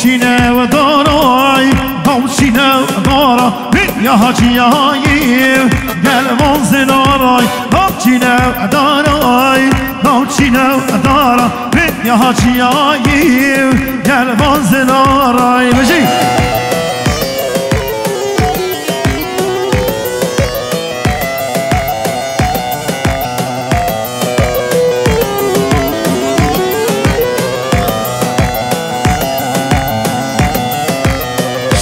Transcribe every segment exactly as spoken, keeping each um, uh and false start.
Çîne ve daray, daw çîne ve dara, bin ya haciyayî, gel van zinaray, daw çîne ve daray, daw çîne ve dara, bin ya haciyayî, gel van zinaray. Bijî.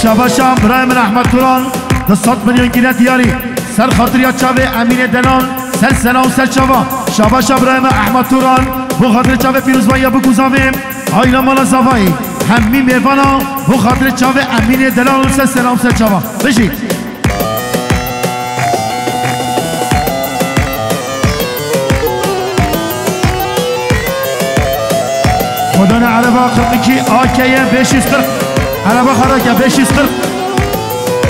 Şabaşa birayê min Ehmed Turan, du sed milyon kîne diyarî. Ser xatiriya çavê Emînê Delal, ser sena û ser çava. Şabaşa birayê min Ehmed Turan, bo xatirê çavê pîrozbayiya Bikûzavê, aîla mala Zavayî. Hemî mêvana, bo xatirê çavê Emînê Delal, ser sena û ser çava. Bijî. Xwedana ereba kırk iki A K Y beş yüz kırk. Ereba xwe rake beş yüz kırk.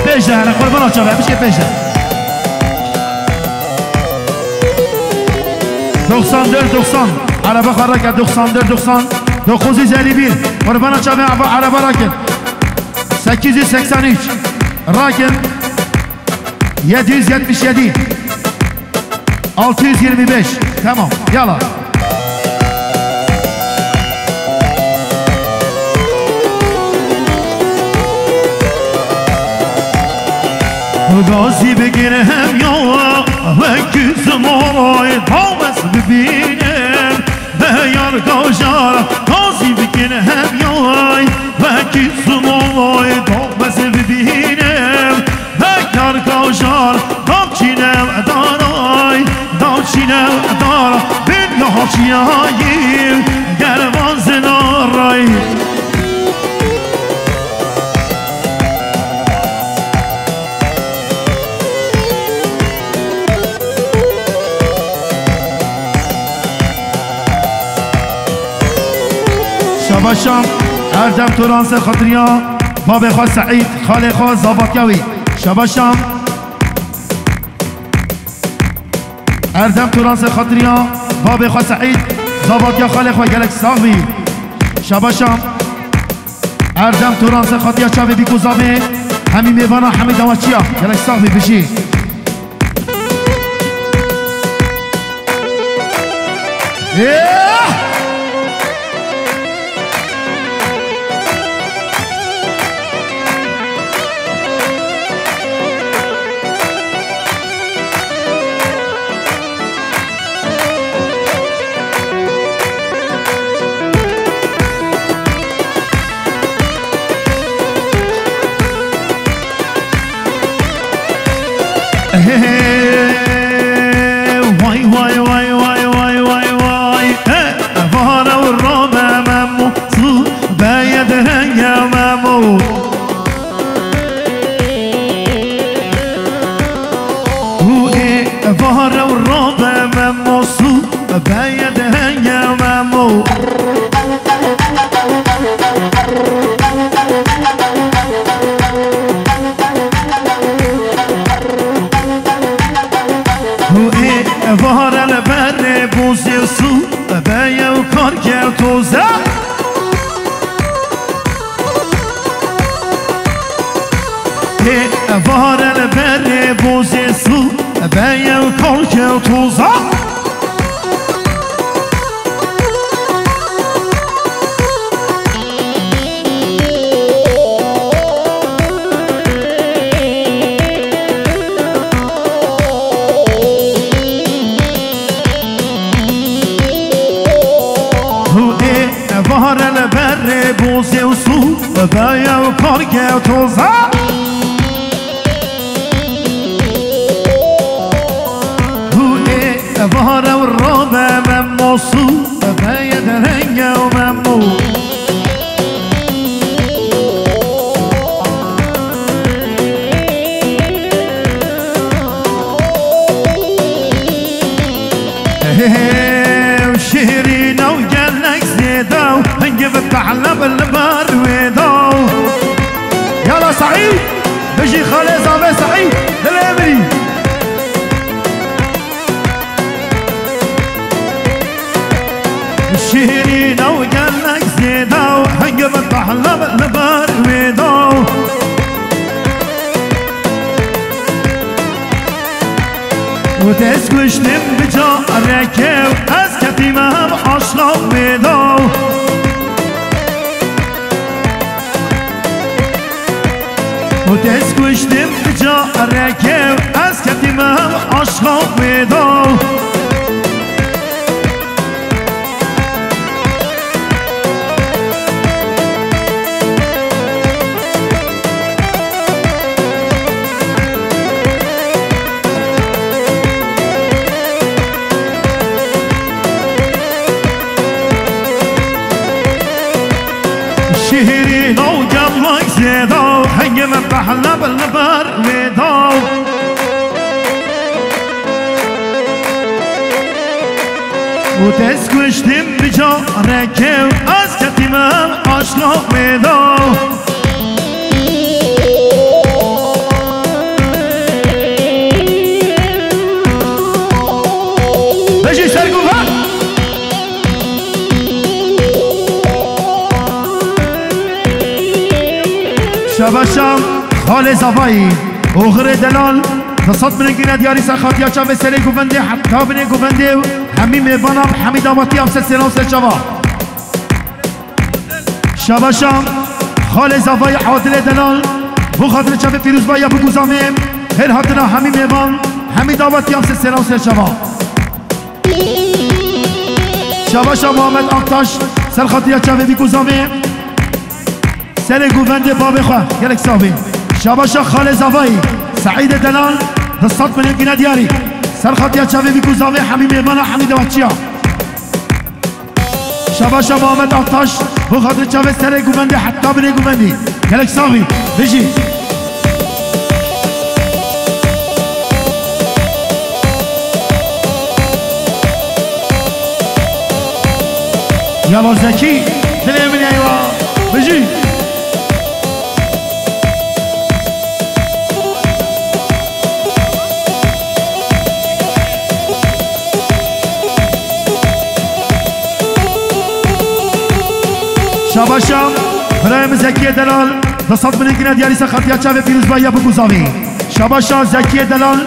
Pêş de hene, qurbana çavê, bişkê pêş de. Doksan dört doksan. Ereba xwe rake doksan dört doksan. Dokuz yüz elli bir. Qurbana çavê, ereba, ereba rakin. Sekiz yüz seksen üç. Rakin. Yedi yüz yetmiş yedi. Altı yüz yirmi beş. Tamam. Yala. Gazî bigir hem ya wekî zimorayê dawez bibînim. Beyar gajara gazî bigir hem ya wekî zimorayê dawez bibînim. Bekar kajar, dam çîne daray, dam çîne dara, bin ya çiyayî, gervan zinaray. Şabaşam, Erdem Turan ser xatiriya babê xwe Seîd, xalê xwe, zavatya wî. Şabaşam. Erdem Turan ser xatiriya babê xwe Seîd, zavatya xalê xwe, gelek sax bî. Şabaşam. Erdem Turan ser xatiriya çavê Bîkûzavê, hemî mêvana, hemî dawaçiya, gelek sax bî, bijî. Yeah! Hey, vay, vay, vay. Hey, vara vurra be Memo, su beye de henge Memo. Û ê vara vurra be Memo, su beye de henge Memo. Û ê vare li berê bozê su beye û kar kewto ze. Ê vare li berê bozê su beye û kar kewto ze. Hu ê vare li berê bozê û su beye û kar kewto ze. Hu ê vare û rabe Memo su beye derenge û Memo. Hew şêrîn ew gelek zêde û hingê bi tehle bi li ber wê de. Yala Seîd, bijî xalê zavê Seîd, dilê min î. Şêrîn ew gelek zêde Daw, henge min tahlab li ber wê daw. Û dest kuştim bi careke û ez ketîme hem aşla wê daw. Û dest kuştim bi careke û ez ketîme hem aşla wê daw. Şehîrî nav gemlak zêda, hengê me behle bil ber wê da. Û dest kuştim bi careke û ez ketîme aşla wê da. Bejî ser guvan. Şabaşa Xalê Zavayî, oxirê delal, di sed binê gîne diyarî ser xatiya çavê serê guvendê heta binê guvendê û hemî mêvana, hemî dawetiya ser sêna û ser çava. Şabaşa Xalê Zavayî, adilê delal, bo xatirê çavê pîrozbayiya biguzavê, xêr hatina hemî mêvan, hemî dawetiya ser sêna û ser çava. Şabaşa Muhammed Aktaş, ser xatiriya çavê bî ku zavê. Serê guvendê bavê xwe, gelek sax bî. Şabaşa Xalê Zavayî, Seîdê Delal, di sed milyon gîne diyarî. Ser xatiriya çavê bî ku zavê hemî mêvana, hemî dawaçiya. Şabaşa Muhammed Aktaş, bo xatirê çavê serê guvendê heta binê guvendî. Gelek sax bî, bijî. Yala Zekî, dilê min eywa, bijî. Şabaşa birayê min Zekiyê Delal, di sed milyon gîne diyarî ser xatiriya çavê pîrozbayiya bî ku zavê. Şabaşa Zekiyê Delal,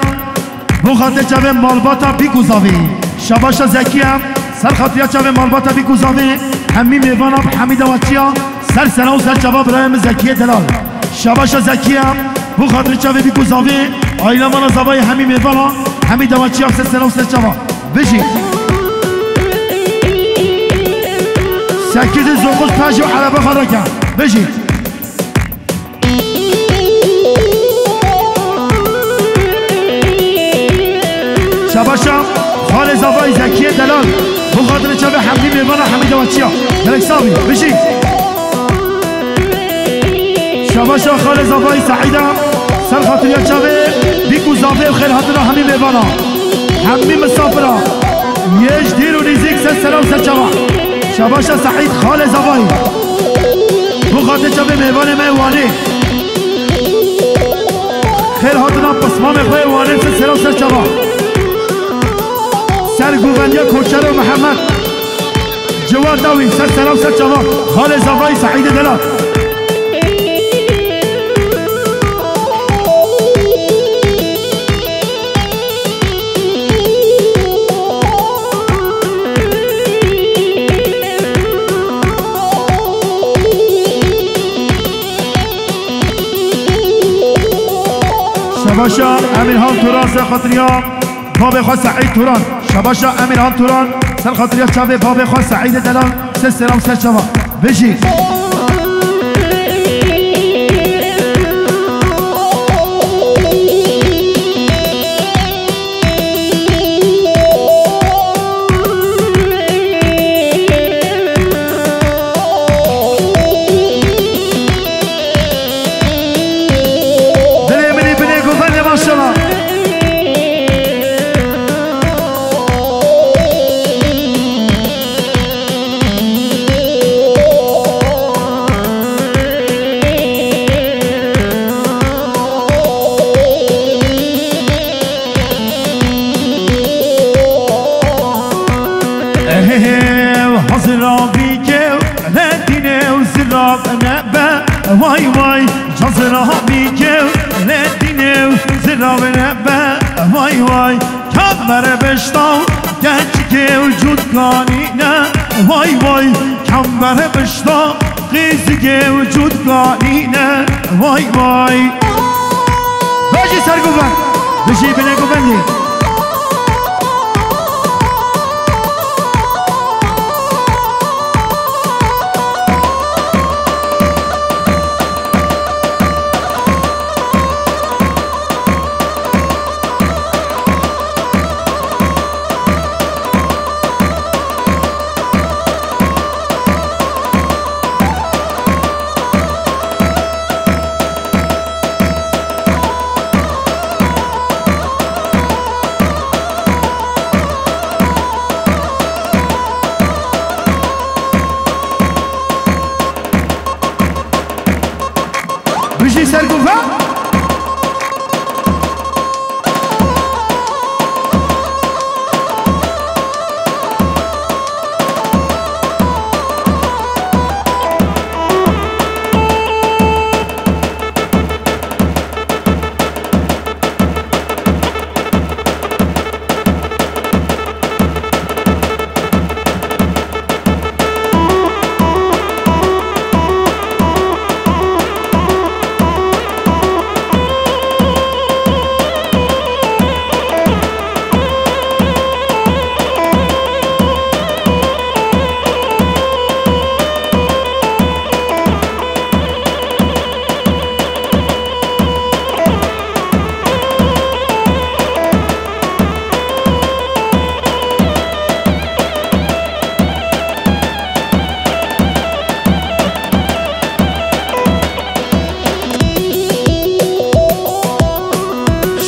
bo xatirê çavê malbata bî ku zavê. Şabaşa Zekiye, ser xatiriya çavê malbata bî ku zavê, hemî mêvana, hemî dawaçiya, ser sêna û ser çava birayê min Zekiyê Delal. Şabaşa Zekiye, bo xatirê çavê bî ku zavê, aîla mala zavayê hemî mêvana, hemî dawaçiya ser sêna û ser çava. Bijî. Sekiz yüz dokuz Pajî û erebe xwe reke. Bijî. Şabaşa Xalê Zavayî Zekiyê Delal. Bo xatirê çavê hemî mêvana, hemî dawaçiya. Gelek sax bî. Bijî. Şabaşa Xalê Zavayî Seîda. Ser xatiriya çavê bî ku zavê û xêr hatina hemî mêvana. Hemî misafira. Yê ji dîr û nîzîk ser sêna û ser çava. Şabaşa Seîd Xalê Zavayî. Bo xatirê çavê mêvanê me Wanê. Xêr hatina pismamê xwe yê Wanê ser sêna û ser çava. Ser guvendiya Koçero Mihemed. Ciwata wî ser sêna û ser çava. Xalê Zavayî Seîdê Delal. Şabaşa Emîrhan Turan ser xatiriya bavê xwe Seîd Turan. Şabaşa Emîrhan Turan ser xatiriya çavê bavê xwe Seîdê Delal. Ser sêna û ser çava. Bijî. Dilê min ê binê guvenê, maşallah. Ehew hazira bîke, ne Vay vay, cazira bîke û ne dîne û zira ve ne be. Vay vay, kambere beşta û gençke û cudkanîne. Vay vay, kambere beşta qîzike û cudkanîne. Vay vay. Bejî serguven, bejî bineguvendî. Bijî serguven.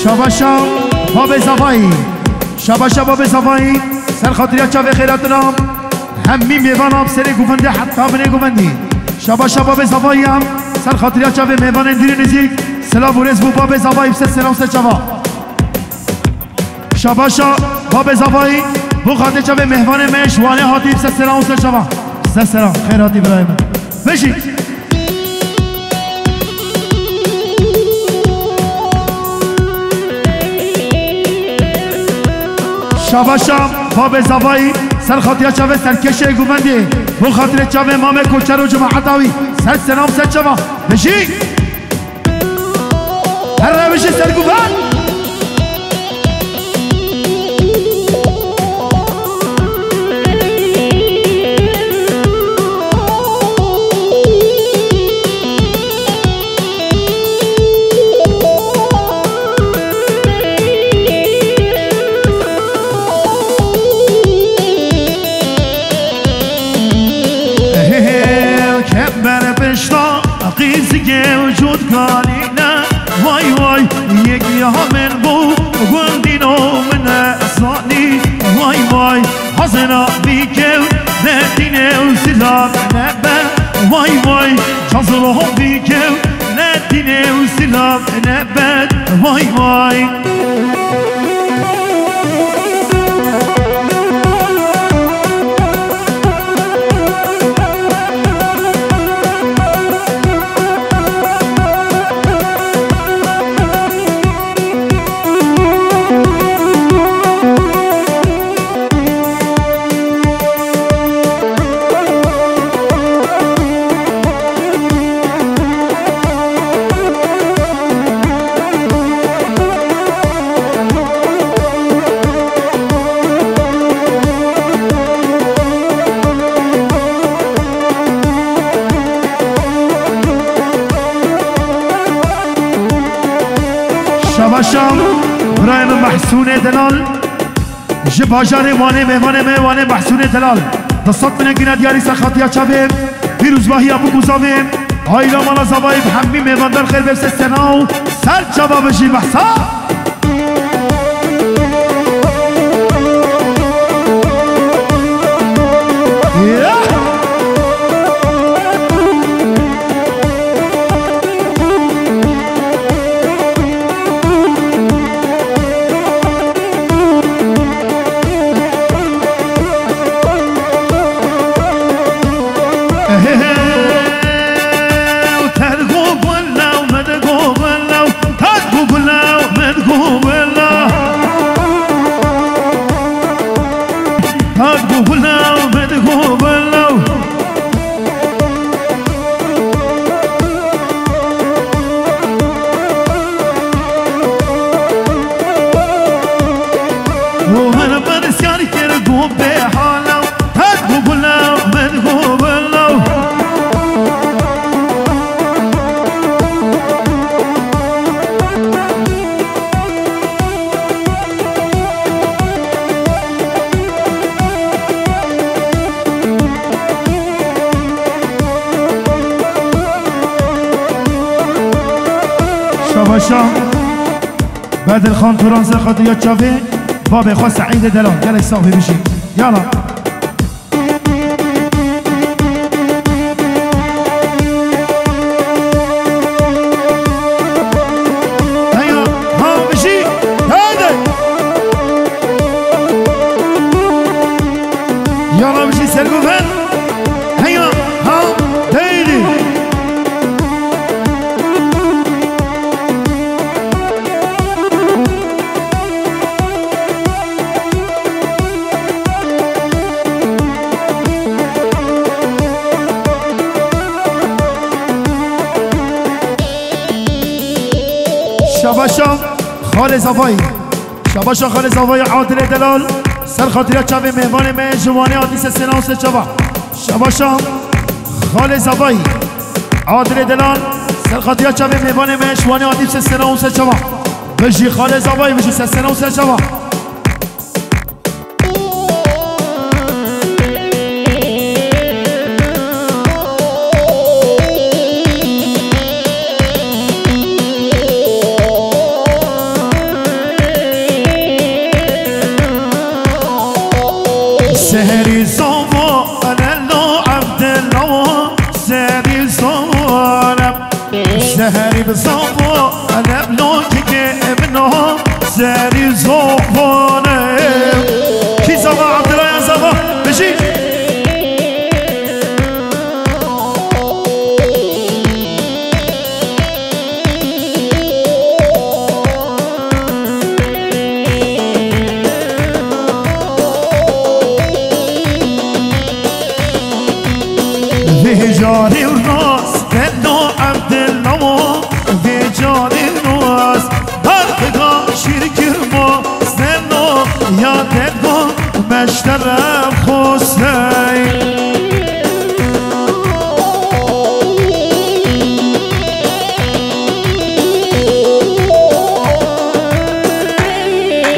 Şabaşa babê Zavayî. Şabaşa babê Zavayî. Ser xatiriya çavê xêratina. Hemî mêvanan bi serê guvendê heta binê guvendî. Şabaşa babê Zavayî em. Ser xatiriya çavê mêvanên dûr û nêzîk. Silav û rêz bo babê Zavayî bi ser sera û ser çava. Şabaşa babê Zavayî, bo xatirê çavê mêvanê me ji Wanê hatî, ser selam û ser çava. Ser selam, xêr hatî birayê me. Bejî. Şabaşa babê Zavayî, ser xatirê çavê serkêşê guvendê, bo xatirê çavê mamê koçer û cemaeta wî, ser selam, ser çava. Bejî. Her rewişê serguvan. Kember pişta qîzike û cûdkanîne. Vay vay, yek ya min bû gundîno min e zanî. Vay vay, hazira bîke û ne dîne û silav nebe. Vay vay, hazira bîke û ne dîne û silav nebe. Vay vay. Şabaşa birayê min Mehsûnê Delal. Ji bajarê Wanê, mêvanê me Wanê Mehsûnê Delal. Du sed binekîna diyarî ser xatiya çavê. Pîrozbahiya bûk û zavê. Aîla mala zavayê bi hemî mêvandar xêr be, ser sena û ser çava bijî behsa. Ya! Ew tergo Hat ku bila, min ku bila. Û min pirsyar kir ku bê hala. Hat ku bila, min ku bila. Şabaşa. Bedirxan Turan ser xatiriya çavê babê xwe Seîdê Delal. Gelek sax bî, bijî. Yala. Heya, ha, bijî, hadi. Yala bijî serguven. Heya, ha, deydi. Şabaşa Xalê Zavayî. Şabaşa Xalê Zavayî, Adilê Delal. Ser xatiriya çavê mêvanê me ji Wanê hatî, sesêna û serçava. Şabaşa Xalê Zavayî, Adilê Delal. Ser xatiriya çavê mêvanê me ji Wanê hatî, sesêna û serçava. Bijî Xalê Zavayî, bijî, sesêna û serçava. Seherî zava, elelo Evdila, seherî zava. Seherî bi zava, leblo kike min o, serî zovane. Kî zava, Abdullah ya zava, bijî. Vê carê rast beno Evdila, vê carê rast berxiga şîrkirma zeno ya dedgo meşterem xosey.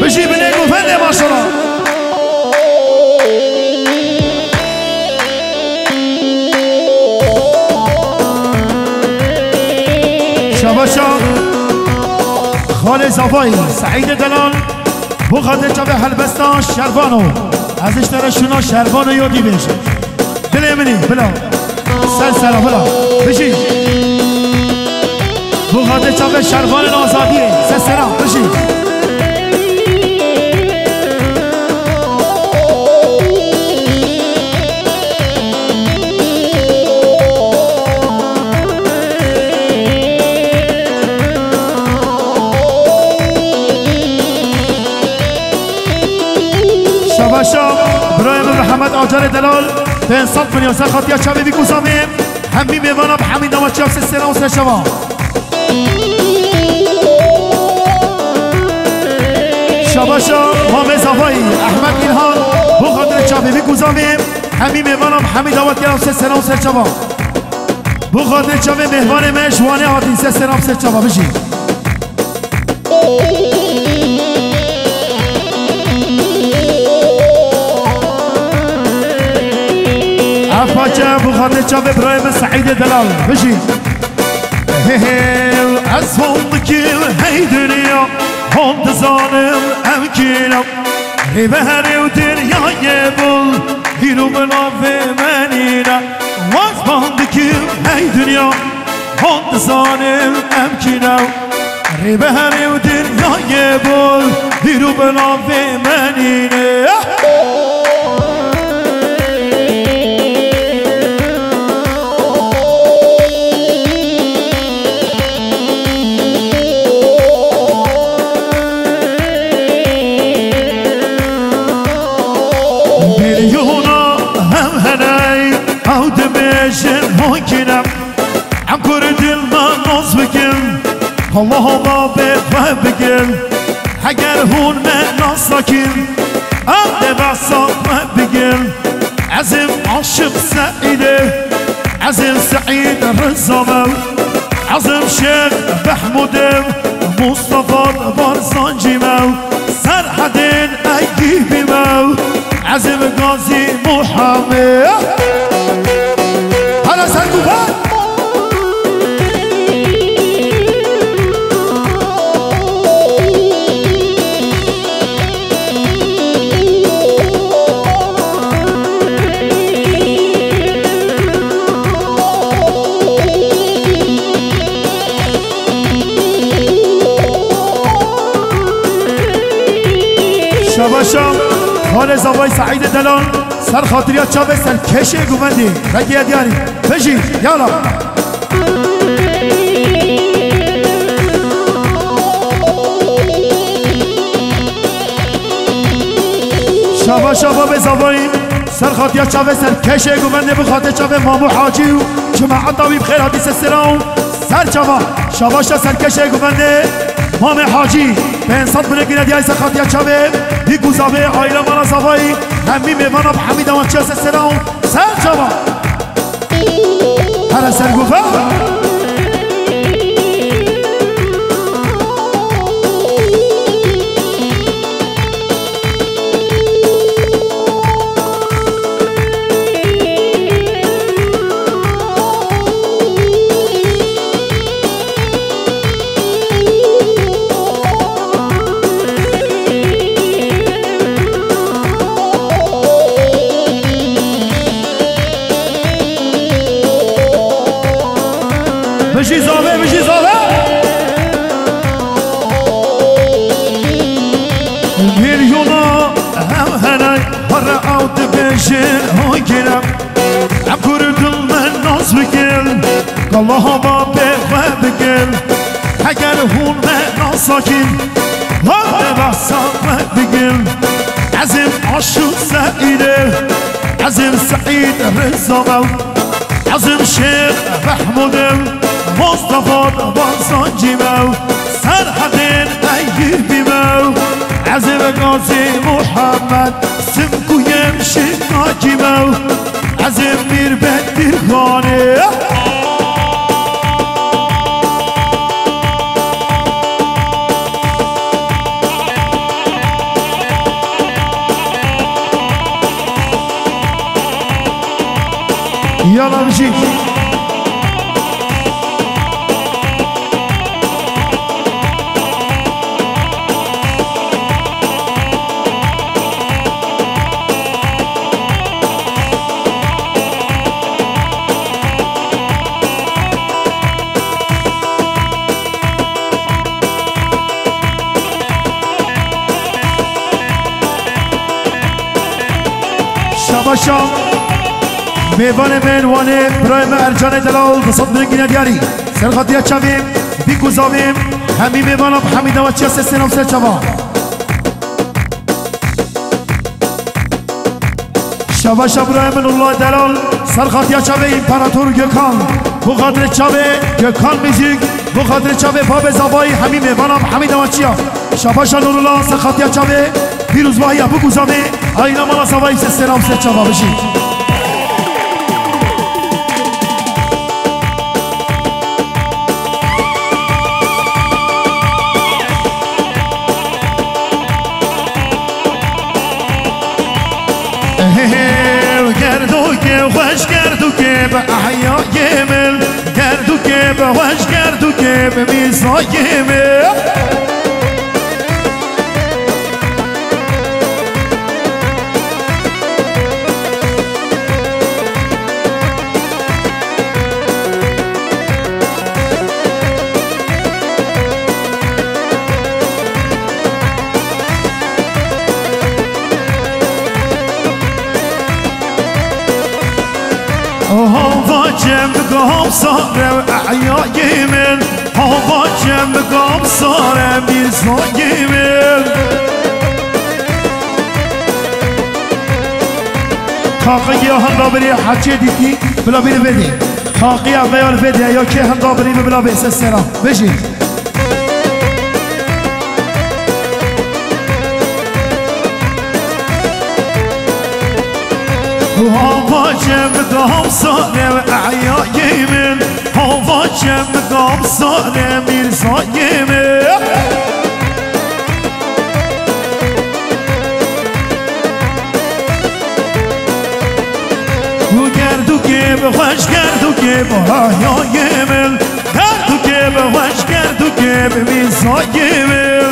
Bijî binê guvendê, maşallah. Şabaşa Xalê Zavayî, Seîdê Delal, bo xatirê çavê helbesta Şervano. Ez ji te re şûna Şervano yo dî bêjim. Dilê min î, bila. Ser sera, bila. Bijî. Bo xatirê çavê şervanên azadiyê. Ser sera, bijî. Şabaşa birayê min Mihemed Acarê Delal, pênc sed milyon ser xatiya çavê vî kûzamê. Hemî mêvana bi hemî dawa çav se sera û serçava. Şabaşa Mamê Zavayî, Ehmed Îlhan, bo xatirê çavê vî kûzamê. Hemî mêvana bi hemî dawa çav se sera û serçava. Bo xatirê çavê mêvanê me ji Wanê hatî, se sera û serçava, bijî. Ev parçe bo xatirê çavê birayê min Seîdê Delal. Bijî. Hê hê, ez hon dikim hey dinya, hon dizanim ev kî ne. Rêberê û dinyayê bol, hîro bi navê me nîne. Waz bang dikim hey dinya, hon dizanim em kî ne. Rêberê û dinyayê bol, hîro bi navê me nîne. Kur dil me nas bikin, Allah babê xwe bigil. Heger hûn me nas nakin, em dê behsa xwe bigil. Ez im Aşiq Seîdê, ez im Seîd Riza me, ez im Şêx Mehmûdê, Mustafa Barzanci me. Serhedên Eyîbî me, ez im Gazî Muhammed. Hele ser guvan. Şabaşa Xalê Zavay Seîdê Delal, ser xatiriya çavê serkeşê guvendê. Vekiya diyarî. Bijî, yala. Şabaşa babê Zavayî, ser xatiya çavê serkeşê guvendê bi xatê çavê Mamû Hacî û cemaeta wî bi xêr hatî sesera û ser çava. Şabaşa serkeşê guvendê Mamê Hacî, pênc sed binê gine diyayî ser xatiya çavê, bîk û zavê, aîla mala Zavayî, hemî mêvana bi hemî dawançiya sesera û ser çava. Hele ser guva. Bijî zavê, bijî zavê. Milyona hem hene here ew dibêjin hangî ne. Em Kurd in me nas bikin, galaha babê xwe bikin. Heger hûn me nas nakin, hûn me behsa xwe bikin. Ez im Aşiq Seîdê, ez im Seîd Riza me, ez im Şêx Mehmûdê, Mustafa Barzanci me, Serhedên Eyîbî me, ez im Gazî Muhammed, Simkuyê Şînakî me, ez im Mîr Bedirxanê. Yala bijî. Şabaşa. Mêvanê me yên Wanê, birayê me Ercanê Delal, bi sed miringî nediyarî. Ser xatiya çavê, bîk û zavê, hemî mêvana bi hemî dawaçiya sesê nav ser çava. Şabaşa birayê min Nurullah Delal, ser xatiya çavê Împarator Gökhan. Bo xatirê çavê Gökhan Müzik, bo xatirê çavê Babê Zavayî hemî mêvana bi hemî dawaçiya. Şabaşa Nurullah, ser xatiya çavê, pîrozbahiya bûk û zavê, ayna mala Zavayî ser sera û ser çava bijî. Ehew, gerdokê xweş, gerdokê bi ehyayê min, gerdokê bi xweş, gerdokê bi mîzayê min. Hava cem gam sare ehyayê min, hava cem gam sare mîzayê min. Kaqeyê handa birê hecê dîtî, bila bîrê vedê. Taqiya veya li vê de ya kê hemda birî bi bila bê se sera. Bijî. Hava cem dam sare eyayê min. Hava cem dam sare Mîrzayê min. Û gerdûkê bi xweş gerdûkê bi hayayê min. Gerdûkê bi xweş gerdûkê bi Mîrzayê min.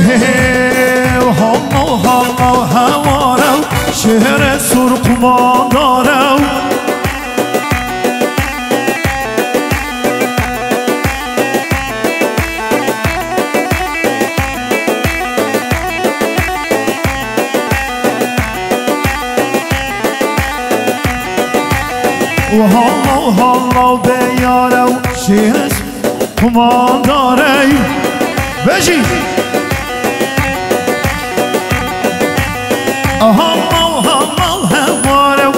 Hew hama hama heware û şehre sur qumandare û Û halla û halla û beyare û şêr qumandare. Bejî. Halla û halla û heware û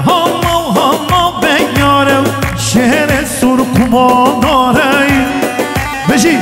halla û halla û beyare û şêrê sur qumandare. Bejî.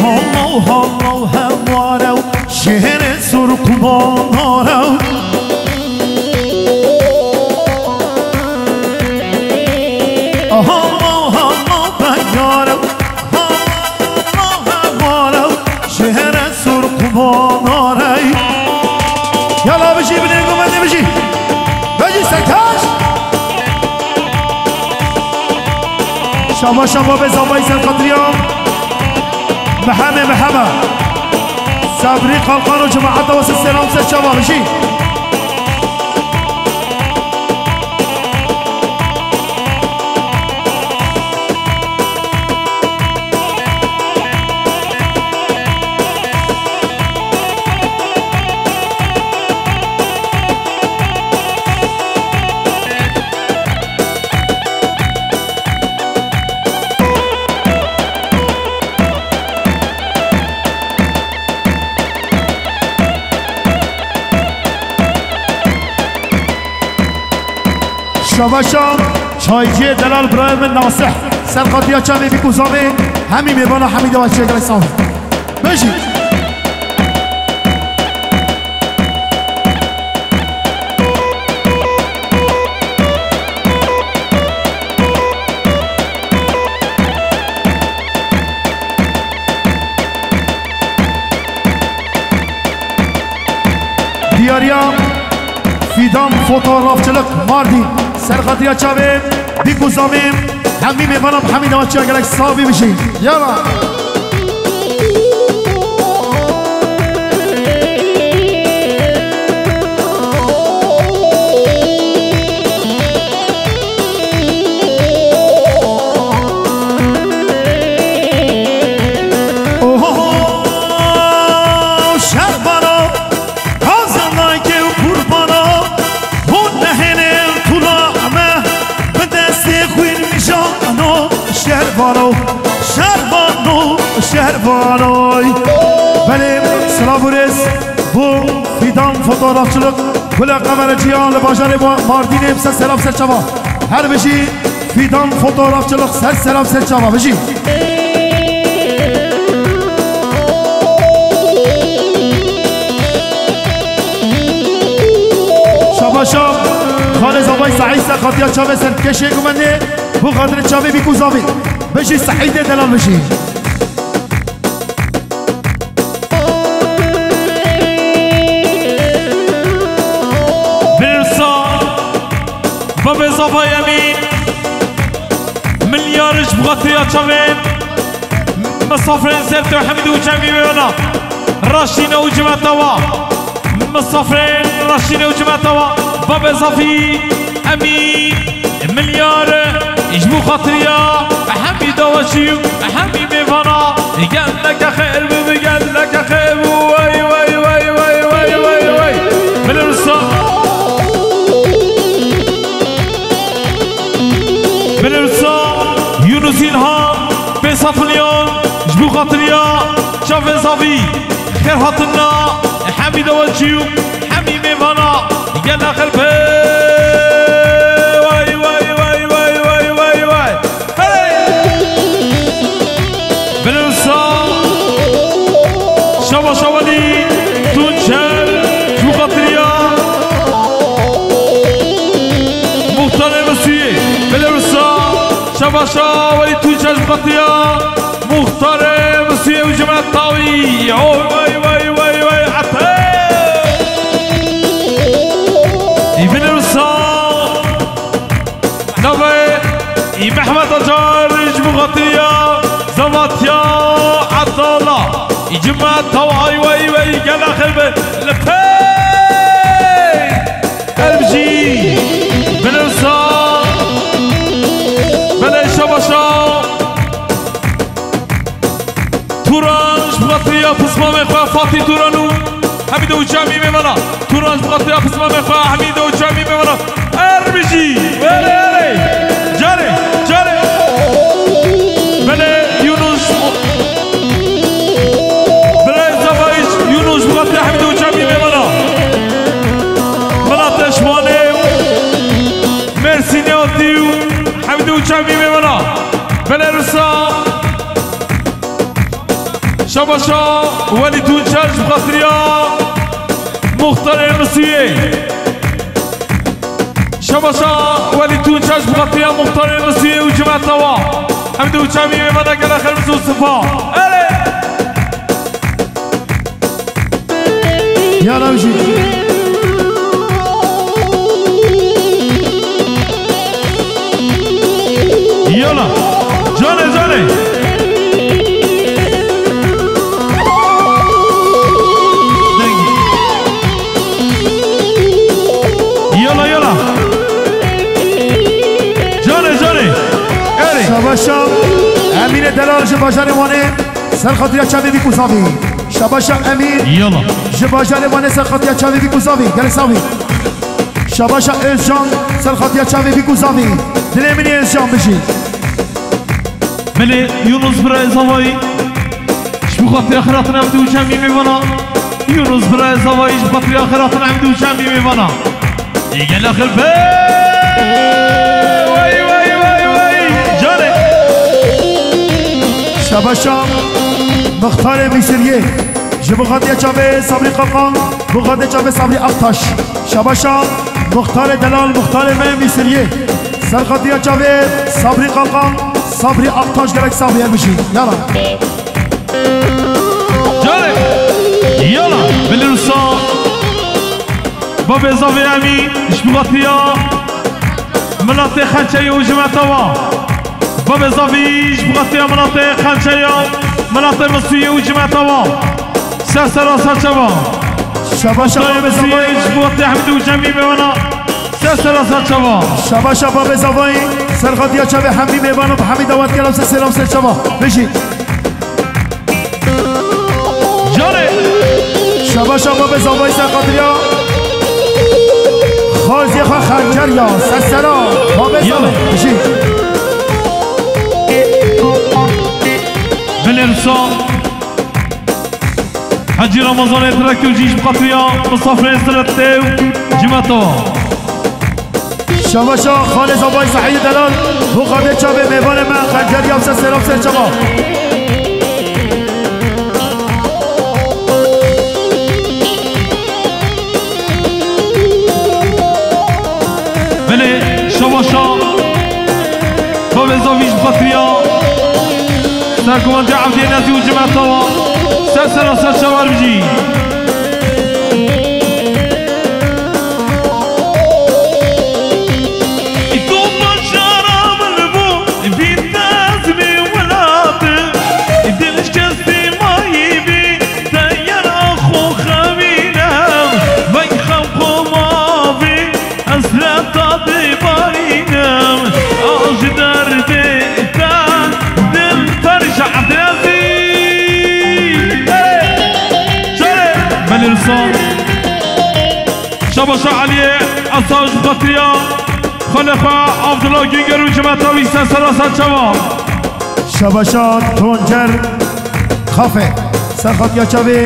Halla û halla û heware û şêrê sur qumandare. Halla û halla û beyare û halla û heware û şêrê sur qumandare. Yala bijî binêr gumendê bijî. Bijî Sertaç. Şaba şaba be zavayî ser xatiriya. Meheme, Meheme. Sabrî Kalkan û cemaeta wese selam ser çava bijî. Şabaşa çayciyê delal birayê min Nasih. Ser xatiya çavê bîk û zavê hemî mêvana hemî dewa çêkirek sağ ol. Bejî. Diyariya Fidan Fotoğrafçılık Mardin. Ser xatiya çavê bîk û zavê hemî mêvana hemî dewa çêkirek sağ bî bijî. Yala. Oho, şerbano, kazanayke û qurbano, hûn nehêlin tula me, bi destê xwîn mijano, şerbano, şerbano, şerbanoy. Belê, silav û rêz bo Fidan Fotoğrafçılık, gule kameracıya li bajarê Ma-, Mardînê bi ser selam ser çava. Her bijî. Fidan Fotoğrafçılık ser selam ser çava bijî. Şabaşa Xalê Zavay Saîd ser xatiya çavê ser keşê gumendê bu xatirê çavê bîk û zavê. Bijî Saîdê delal bijî. Birsa Babê Zafay Emîn, milyar ji bi xatirî ya çavên misafirên ser te Hemîd û Cemî wêna. Raştîne û cimeta wa. Misafirên raştîne û cimeta wa. Babê Zafî Emîn, milyar Ji bo xatiriya hemî dawaçî û hemî mêvana, geleke xêr bibe, geleke xêr bibe, wey, wey, wey. Bilirsa, bilirsa, Yunus İlhan, pênc sed milyon, ji bo xatiriya çavê zavî, xêr hatina hemî dawaçî û hemî mêvana, gelek xêr be. Wey, wey, wey. Hey! Belê wisa şabaşa welî Tunçer ji bo xatiriya muxtarê Misuyê. Belê wisa şabaşa welî Tunçer ji bo xatiriya muxtarê Misuyê û cimeta wî. Oy, wey, wey, wey, wey, ete. Belê wisa Navê Mehmet Acar ji bo xatiriya zevatiya Edala. Cima taway wey wey gela xirbe li pey. Erbjî. Belê wisa. Belê şabaşa. Turan ji bo xatiriya pismamê xwe Fatî Turan û Hemîd û Cemî mêvana. Turan ji bo xatiriya pismamê xwe Hemîd û Cemî mêvana. Erbijî. Erê, erê. Carê, carê. Belê Yunus. Belê Zavayî Yunus ji bo xatiriya Hemîd û Cemî mêvana. Milatê Şwanê û Mêrsînê hatî û Hemîd û Cemî mêvana. Belê Risa. Şabaşa Welî Tunçer ji bo xatiriya muxtarê Misuyê. Şabaşa Welî Tunçer ji bo xatiriya muxtarê Misuyê û cimeta wa. Hemdî û Çemî mêvana gela xermiz û sifa. Erê! Yala wî jî. Yala. Canê, canê. Dengî. Yala, yala. Canê, canê. Erê. Şabaşa Emînê Delal ji bajarê Wanê. Ser xatiriya çavê vî ku zavî. Şabaşa Emîn. Yala. Ji bajarê Wanê ser xatiriya çavê vî ku zavî. Gelek savî. Şabaşa Özcan ser xatiriya çavê vî ku zavî. Dilê min ê Özcan bijî. Belê Yunus birayê Zavayî. Ji bo xatiriya xiratina Hemdî û Çemî mêvana. Yunus birayê Zavayî ji bo xatiriya xiratina Hemdî û Çemî mêvana. Gela xirbe. Wey, wey, wey, wey. Canê. Şabaşa Muxtarê Misiriyê. Ji bo xatiriya çavê Sabrî Qalqan, bo xatiriya çavê Sabrî Aktaş. Şabaşa Muxtarê Delal, Muxtarê me Misiriyê. Ser xatiriya çavê Sabrî Qalqan, Sabrî Aktaş gelek savî her bijî. Yala. Canê. Yala. Belê wisa. Babê Zavê Emî, ji bo xatiriya miletê Xençeyê û cimeta wa. Babê Zavî, ji bo xatiriya miletê Xençeyê, miletê Misuyê û cimeta wa. Ser sera ser çava. Şabaşa Babê Zavî. Ji bo xatiriya Hemdî û Cemî mêvana. Ser sera ser çava. Şabaşa Babê Zavî, ser xatiriya çavê Hemdî mêvana, Hemdî dawet kera ser sera ser çava. Bijî. Canê. Şabaşa Babê Zavayî ser xatiriya xalzê xwe Xencer ya, ser sera Babê Zavayî. Bijî. Belê wisa. Hecî Ramazanê Traktoyî ji bo xatiriya misafirên Siretê û cimeta. Şabaşa Xalê Zavayî Sehî Delal, bo xatiriya çavê mêvanê me Xencer ya ser sera ser çava. Belê, şabaşa Babê Zavî ji bo xatiriya sergumandiya Evdiyê Nezî û cimeta wa. Ser sera ser çava bijî. Î to başara min bû, bî tezmî welatê, dil şikestî mayî bî, teyara xwe xewîne, veng xem xwe mavî, hesreta dibarîne, a ji der Şaxaliyê Esaj Xatriya, xwelê xwe Abdullah Günger û cimeta wî ser sera ser çava. Şabaşa Tuncer Kafe, ser xatiya çavê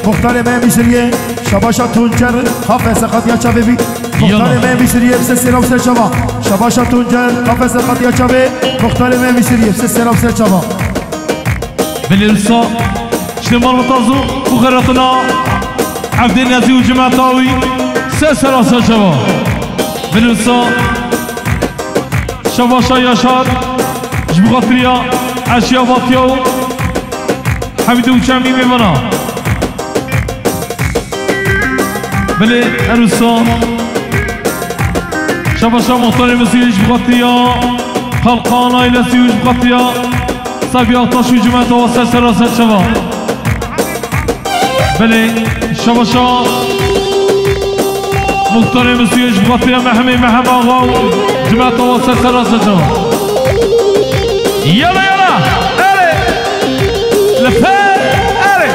muxtarê me Misiriyê. Şabaşa Tuncer Kafe, ser xatiya çavê bî. Muxtarê me Misiriyê, ser sera ser çava. Şabaşa Tuncer Kafe, ser xatiya çavê muxtarê me Misiriyê, ser sera ser çava. Belê wisa, işte malbata zû û xeratina Evdê Nezî û cimeta wî ser sera ser çava. Belê wisa, Şevaşa Yaşar, ji bo xatiriya Eşya Vatiya û Hemîdê û Çemî mêvana. Belê, her wisa Şevaşa Muxtarê Misirî ji bo xatiriya Xelqan ailesî û ji bo xatiriya Sabiya Taş û cimeta wa ser sera ser çava. Belê, Şevaşa Muxtarê Misirî ji bo xatiriya Mehemê Mehem Axa û cimeta wa ser sera ser çava. Yala, yala! Erê! Li per! Erê!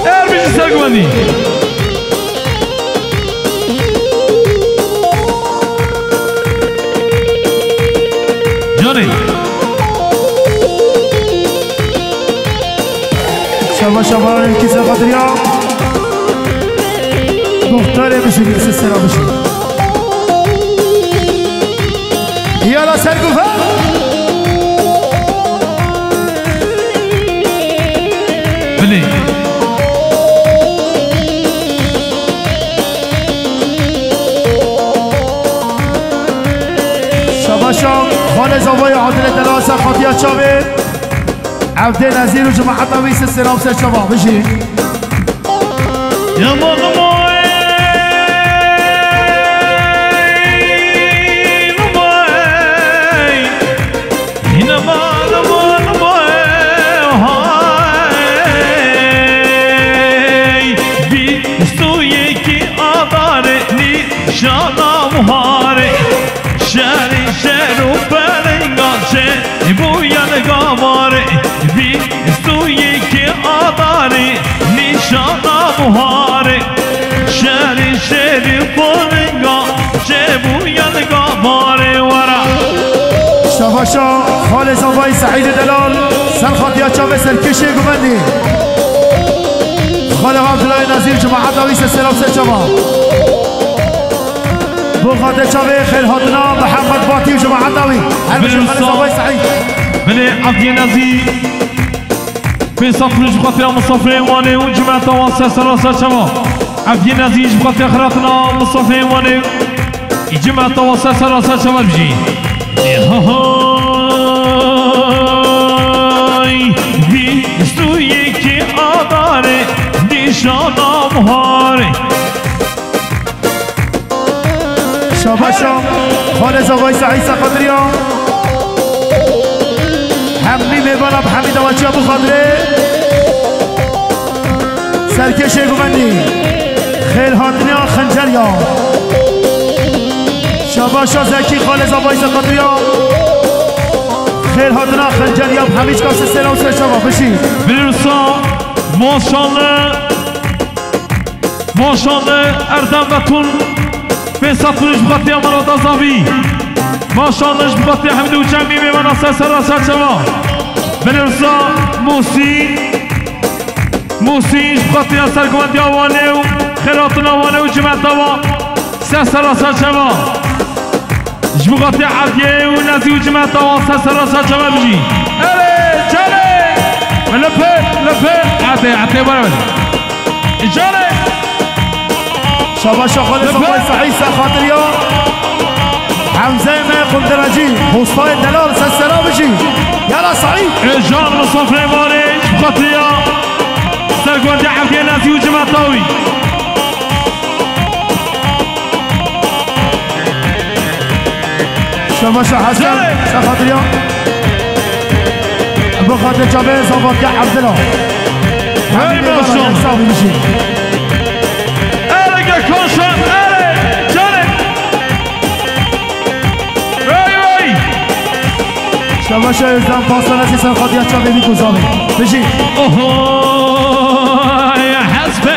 Er bijî sergumendî! Canê! Şeva şeva êkî ser xatiriya muxtarê Misirî, ser sera Misirî. Yala ser gufa. Bilê. Şabaşa xalê zavayê Adilê Delal ser xatiya çavê. Evdê Nezîr û cemaeta wî ser sera ser çava bijî. Yaman moy, moy. Hîna mal, mal, mal, hay. Bîst û yekî Adarê nîşana muharê. Şerî şer û pelinga çe bûyan gavarê. Bîst û yekî Adarê nîşana muharê. Şerî şerî pelinga çe bûyan gavarê wera. Şevaşa xalê zavayî Seîdê Delal, ser xatiya çavê serkêşê guvendî. Xalê Abdulay Nazîr cemaeta wî ser sera ser çava. Bo xatê çavê xêr hatina Mihemed Batî û cemaeta wî. Her bijî xalê zavayî Seîd. Bilê Abdiyê Nazî. Pênc sed kuruş bi xatira Mustafê Wanê û cimeta wan ser sera ser çava. Evdiyê Nezî ji bi xatira xiratina Mustafê Wanê û cimeta wan ser sera ser çava bijî. Hay, bîst û yekî Adarê, nîşana muharê. Şabaşa xalê zavayî Seîd Seqadiriya. Hemî mêvana bi hemî dawaçiya bo xatirê serkêşê guvendî. Xêr hatiniya Xenceriya. Şabaşa Zekî xalê zavayî Seqadiriya. Xêr hatina Xenceriya bi hemî çika ser sera û ser çava bijî. Bilirsa, maşallah. Maşallah Erdem Betûn, pênc sed kuruş bi xatiya Mirada Zavî. Maşallah ji bi xatiya Hemdî û Çemî mêvana ser sera ser çava. Bilirsa Musî, Musî ji bi xatiya serguvendiya Wanê û xêratina Wanê û cimeta wa ser sera ser çava. Ji bo xatirê Evdiyê û Nezî û cimeta wan ser sera ser çava bijî. Erê, canê! Li pir, li pir. Etê, etê, bere, bere. Canê! Şabaşa xalê Safay Seîd ser xatiriya Hemzeyê me Qundirecî, postayê delal ser sera bijî. Yala Seîd! Ê can Mustafê Wanê ji bo xatiriya serguvendiya Evdiyê Nezî û cimeta wî. Şemaşa Hesen, ser xatiriya. Bo xatirê çavê zavatiya Evdila. Hey, maşallah. Hemî mêvana yeksa bibişî. Erê, Gökhan Şen, erê, canê. Hey, hey. Şemaşa Özlem Pastanesi ser xatiya çavê Nîko Zavê. Bijî. Oho, ya hesbe.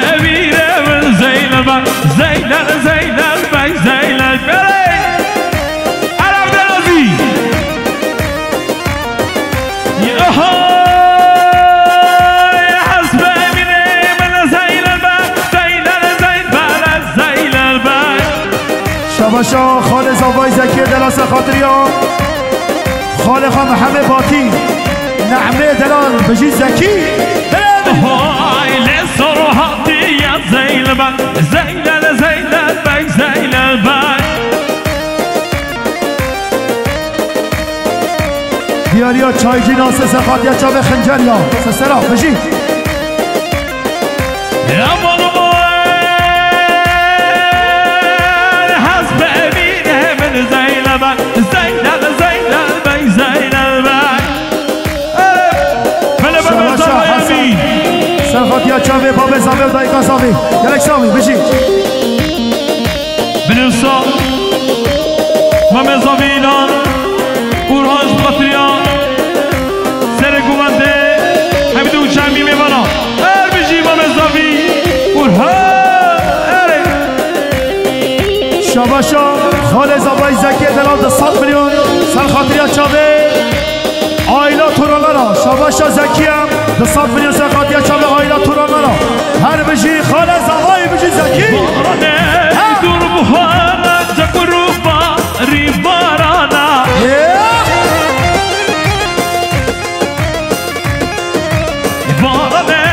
Paşa, xalê zavayî Zekiyê delal ser xatiriya. Xalê xwe Mihemê Batî. Nehmê delal, bijî Zekî. Hay lê sor hatiye Zeynel Beg, Zeynel, Zeynel Beg, Zeynel Beg. Diyariya çaycî nase ser xatiya çavê Xincer ya. Sesera, bijî. Aman aman, hesbê Emînê min Zeynel Beg, Zeynel, Zeynel Beg, Zeynel Beg. Bele, bele, Şabaşa Zeynel Hasan. Beg. Ser xatiya çavê babê zavê û dayika zavê. Gelek savê, bijî. Bilûsa, Mehmet Zavî Îlan, Urhan ji Xatriya, Serê Guvendê, Hemîdê û Çemî mêvana. Her bijî Mehmet Zavî, Urhan, erê. Şabaşa, xalê zavayî Zekiyê delal du sed milyon, ser xatiriya çavê. Aîla Turanlara, şabaşa Zekiyê, du sed milyon ser xatiya çavê aîla Turanlara. Her bijî xalê zavayî bijî Zekî. Barane, ha. Dur buhara, cakuru barî barana. Ê! Barane,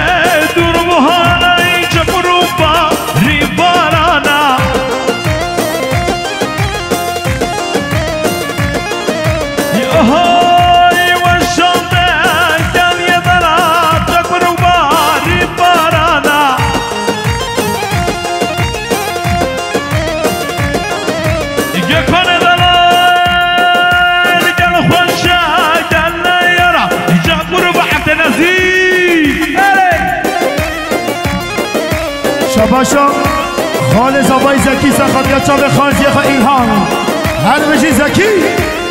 dur buhara, cakuru barî barana. Hay weşan de gel yê dera, çekur û barî barana. Gökhanê delal, gel xweşe, gel neyara, çekur û Ebdê Nezî. Hey! Şabaşa, xalê zavayî Zekî ser xatiya çavê xarziyê xwe Îlhan. Her bijî Zekî,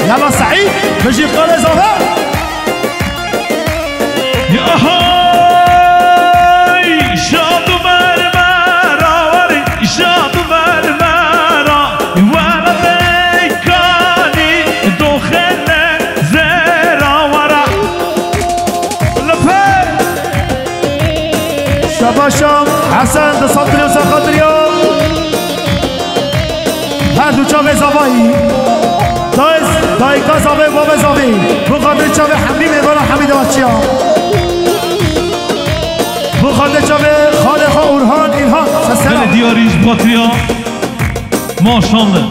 yala Seîd, bijî xalê zava. Ya hay, şad û mermera warî, şad û mermera, were peykanî doxene zera wara. Li pey. Şabaşa Hesen, di sed milyon ser xatiriya her du çavê zavayî. Dayz, dayika zavê, bavê zavê. Bo xatirê çavê Hemî mêvana Hemî de Açiya. Bo xatirê çavê xalê xwe Orhan Îlhan. Sesera. Belê diyarî ji xatiriya. Maşallah.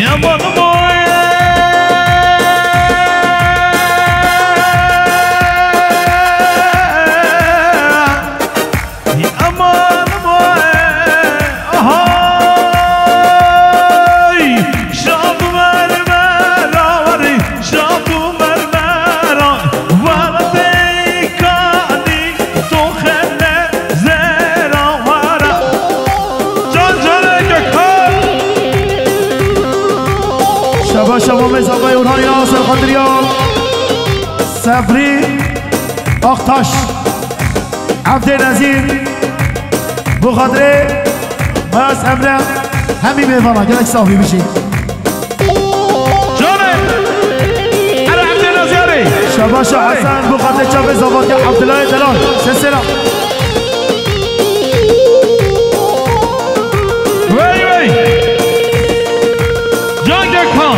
Yaman boy. Yaman boy. Ahay. Şad mermera wari, şad mermera. Wala peykanî. Doxene zera wara. Can canê Gökhan. Şabaş şabamê zavayê Orhan ya ser xatiriya. Sebrî Aktaş. Evdê Nezîr. Bo xatirê Mayas Emre. Hemî mêvana gelek safî bijî. Canê! Ere Evdê Nezîrê! Şabaşa Hesen, bo xatirê çavê zavatiya Evdilayê delal. Sesera. Wey, wey! Can Gökhan!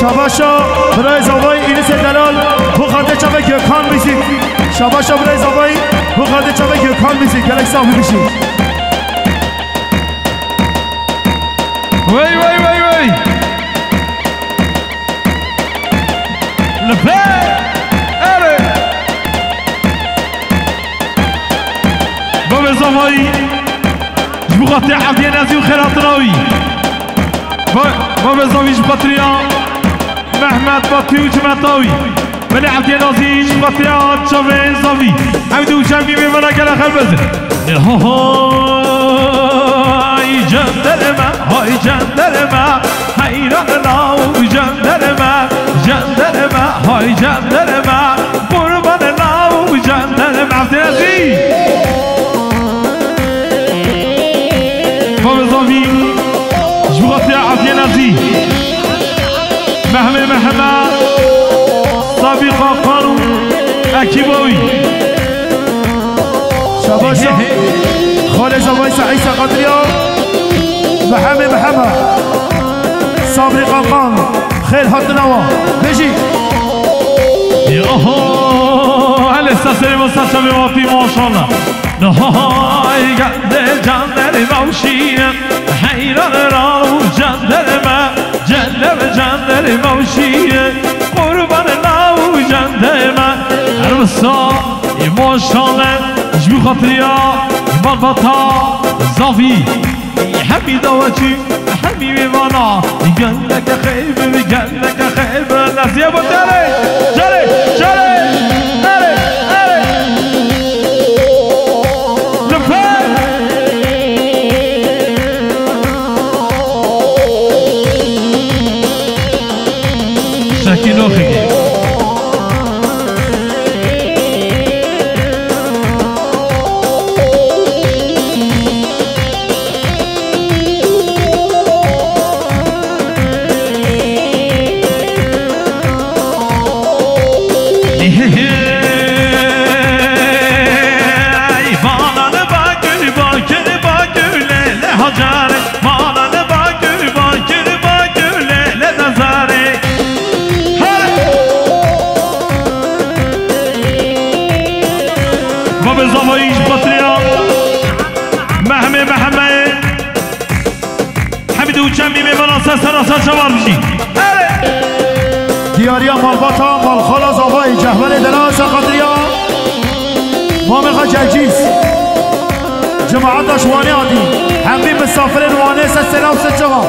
Şabaşa birayê zavayî Înîsê delal, bo xatirê çavê Gökhan Müzik. Şabaşa birayê zavayî, bo xatirê çavê Gökhan Müzik. Gelek safî bijî. Wey, wey, wey, wey. Li pê. Erê. Bavê zavayî. Ji bo xatirê Evdiyê Nezî û xêratina wî. Ba-, bavê zavî ji xatiriya Mehmet Batî û cimeta wî. Belê Evdiyê Nezî ji xatiriya çavê zavî. Evdî û çavî mêvana gele xelbezin. Hay cenderme, hay cenderme, heyran nav cenderme, cenderme, hay cenderme, qurban nav cenderme. Evdiyê Nezî. Bavê zavî, ji bo xatirê Evdiyê Nezî. Mehmê Mehmet, Sabî Ekîba wî. Şabaşa. Xalê Zavayî Sehî Seqatriya. Mehemê Mehema. Sabrî Qakan. Xêr hatina wa. Bêjî. Oho, elê seserê ve seserê ve tî maşallah. Hay geldi candarê mavşîye. Heyran raw candarê me. Cennet cennet mavşiye, qurban nav cennet me. Her wisa, maşallah, ji bo xatiriya malbata Zavî. Hemî dawetçî, hemî mêvana, geleke xeyb, geleke xeyb. Naziye bu, jere, jere, jere, jere, jere. Li Şekî noxigî. Ey, banan bakir, bakir, bakir, lê, lê hacar. Malan bakir, bakir, bakir, lê, lê dezarê. Hey! Babê Zavayî ji Patriya. Mehmê Mehemeyê. Hemî di û çemî mêvana ser sera ser çavar bijî. Erê! Diyariya malbata, malxala Zavayî, cehwerê dera ser xatiriya. Mamê xwe Celcîs. Cemaeta ji Wanê hatî. Hemî misafirên Wanê ser sera û ser çava.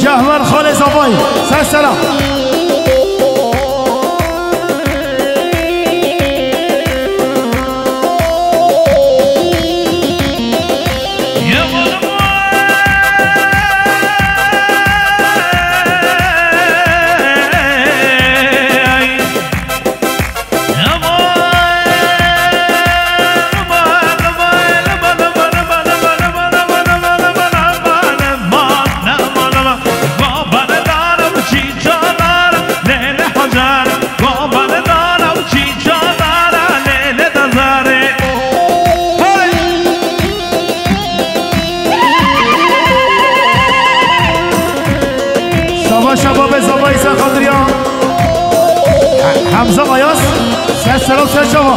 Cehwer xalê Zavayî. Ser sera. Şaba şaba be zaba îsa xatiriya. Hemza Ayaz, ser sera û ser çava.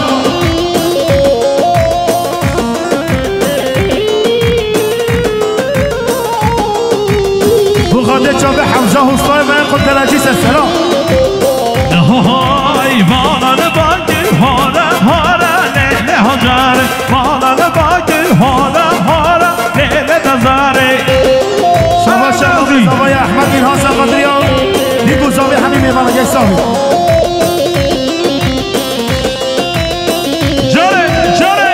Bu xatê çavê Hemza Hustayê me xwe derecî ser sera. Hay bana ne bakir hara hara le le hacar. Bana ne bakir hara hara. Lê, lê dezarê. Şaba, şaba, Nazî. Zavayê Ehmed Îlhan Seqatriya. Dî ku zavê hemî mêvana geç savî. Carê, carê.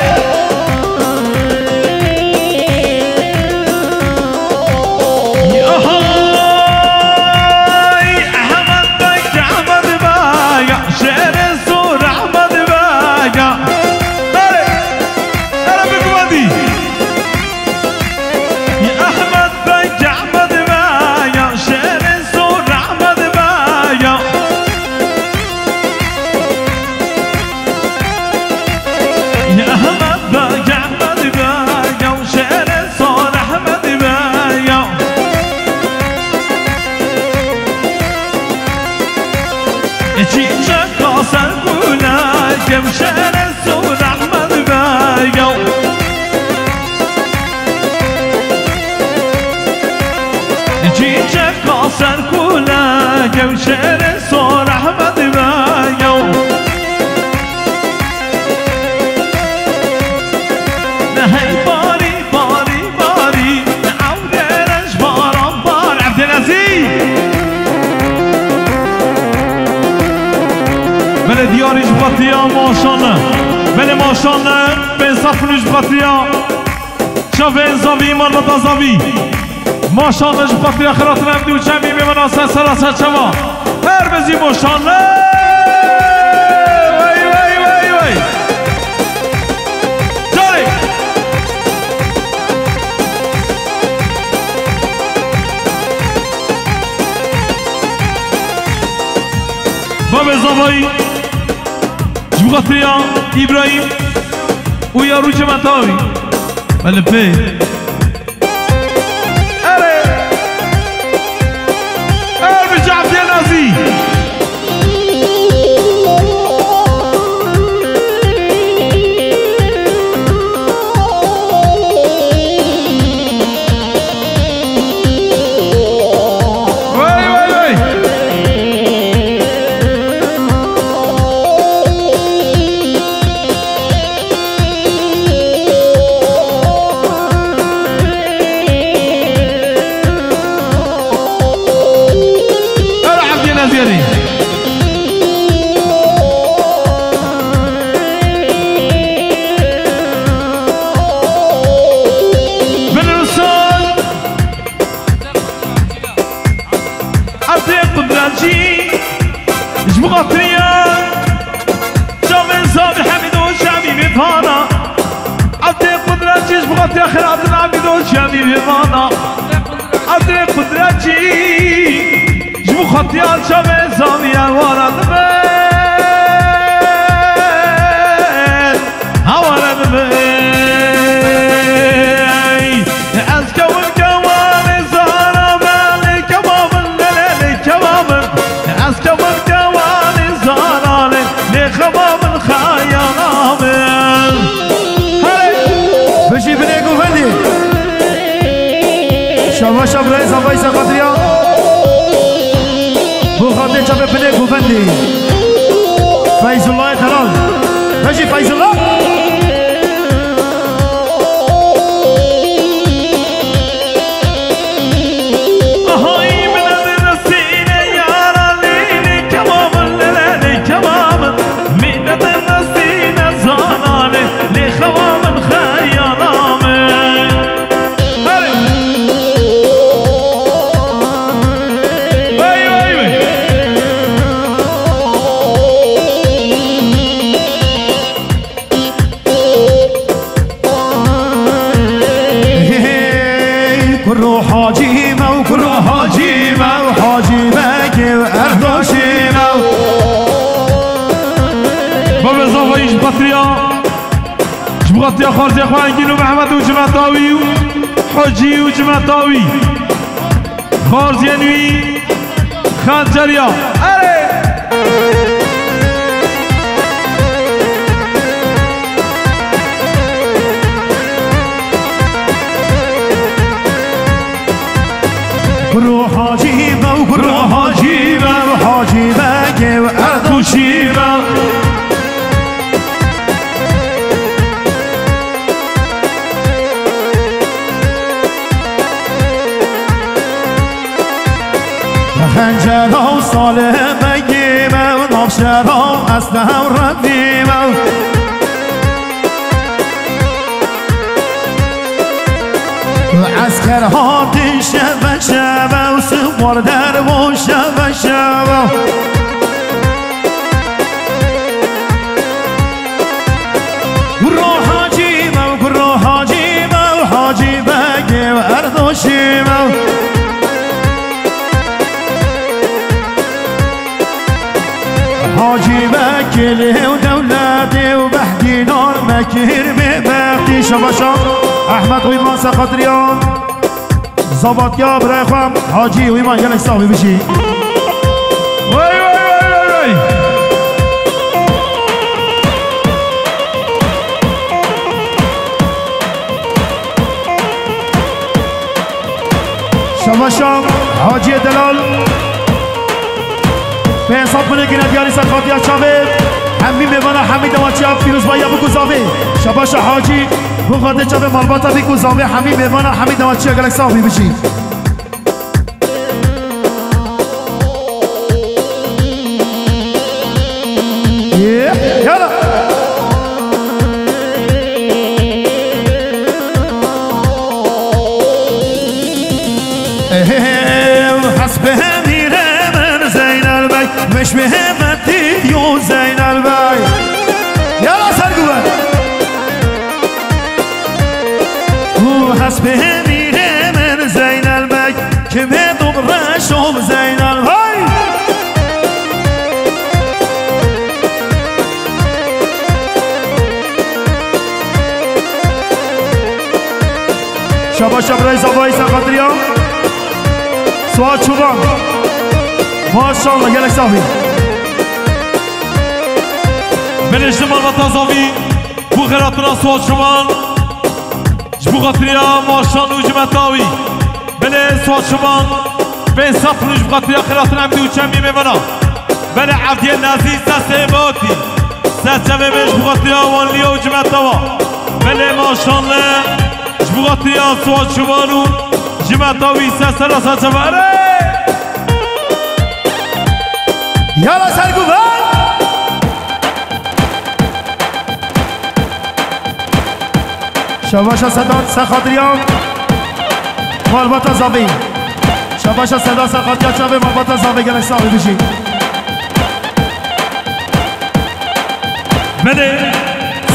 Hay, Ehmed Beg, Ehmed Beg, şêrê sor Ehmed Beg. Carê, carê bigumandî. Ehmed Beg, Ehmed Beg, şêrê sor Ehmed Beg. Ehmed Beg, Ehmed Beg, şêrê sor Ehmed Beg. Çîçeka ser gule, kevşere sor Ehmed Beg. Çîçeka ser gule, kevşere sor Ehmed Beg. Nehey barî, barî, barî, ewdêre ji baran bar. Evdênezî! Belê diyarî ji xatiya maşane. Belê maşane, bên safin ji xatiya. Çavên zavî, malbata zavî. Maşane ji xatiya xiratin em dû çemî mêvana ser sera ser çava. Her bizî maşane. Wey, wey, wey, wey. Carê. Babê zavayî. Xatriya Îbrahîm û ya Rûçe Metawî. Belê pê. Erê. Erê, Rûçe Eftiye Nazî. Wey, wey, wey. Erê Evdiyê Neziyerî. Bin Rusan. Evdê Qudretçî ji bo xatiriya çavên Zavî Hemîd û Şemî vê vana. Evdê Qudretçî ji bo xatiriya Xelatin Hemîd û Şemî vê vana. Evdê Qudretçî ji bo xatiriya çavên Zavî ewara dibin. Hawara dibin. Ez kewim kewanê zana me, lê kewa min, lê, lê, lê kewa min. Ez kewim kewanê zana lê, lê xewa min xeyala min. Hey! Bijî binê govendî. Şabaş Ebrahîm Zavayî Seqatriya. Bo xatirê çavê binê govendî. Feyzullah Delal. Bijî Feyzullah. Hey, kuro Hacî me û kuro Hacî me û Hacî Bekê û Erdoşî me û. Bavê Zavayî ji xatiriya, ji bo xatiriya xwarzê xwe Engîn û Mehmet û Cimetawî û Hacî û Cimetawî. Xwarziyên wî Xenceriya. Erê! Kuro Hacî be û kuro Hacî be û Hacî Bekê û Erdoşî be. Xencera û Salih Begî me û navşera û Eslehe û Revî me. Esker hatin şeve şeve û siwar dervo şeve şeve. Kuro Hacî me, kuro Hacî me, Hacî Begê û Erdoşî me. Hacî Bekê lê û dewletê û Behdî nar me kir bê bextî. Şabaşa Ehmed Uyman Seqatriyan. Zavatiya birayê xwe Hacî Uyman gelek sax bî bijî. Wey, wey, wey, wey, wey. Şabaşa Hacîyê Delal. Pênc sed binê gine diyarî ser xatiya çavê. Hemî mêvana hemî dawaçiya pîrozbayiya biku zavê. Şabaşa Hacî. Bo xatê çavê malbata bî ku zavê hemî mêvana hemî dawaçiya gelek sax bî bijî. Yê, yala. Ew hespê mîrê min Zeynel Bey, meşmê hemetiyo Zeynel Bey. Yala ser guve. Û hespê mîrê min Zeynel Bey, kimê dom reşom Zeynel Bey. Şabaş, şabaş, zavayî Serqatiriya. Suat Çoban. Maşallah, gelek sax bî. Belê ji malbata zavî, bû xêratina Suat Çoban. Ji bo xatiriya Maşan û cimeta wî. Belê Suat Çoban. Pênc sed pûn ji bo xatiriya xêratina Emdî û Çemî mêvana. Belê Evdiyê Nezî, sesê Batî. Serçevê me ji bo xatiriya Wanliya û cimeta wa. Belê Maşanli. Ji bo xatiriya Suat Çoban û cimeta wî, ser sera serçeve. Erê! Yala ser guvan! Şabaşa Sedat, ser xatiriya malbata zavê. Şabaşa Sedat, ser xatiriya çavê malbata zavê, gelek sax bî, bijî. Belê,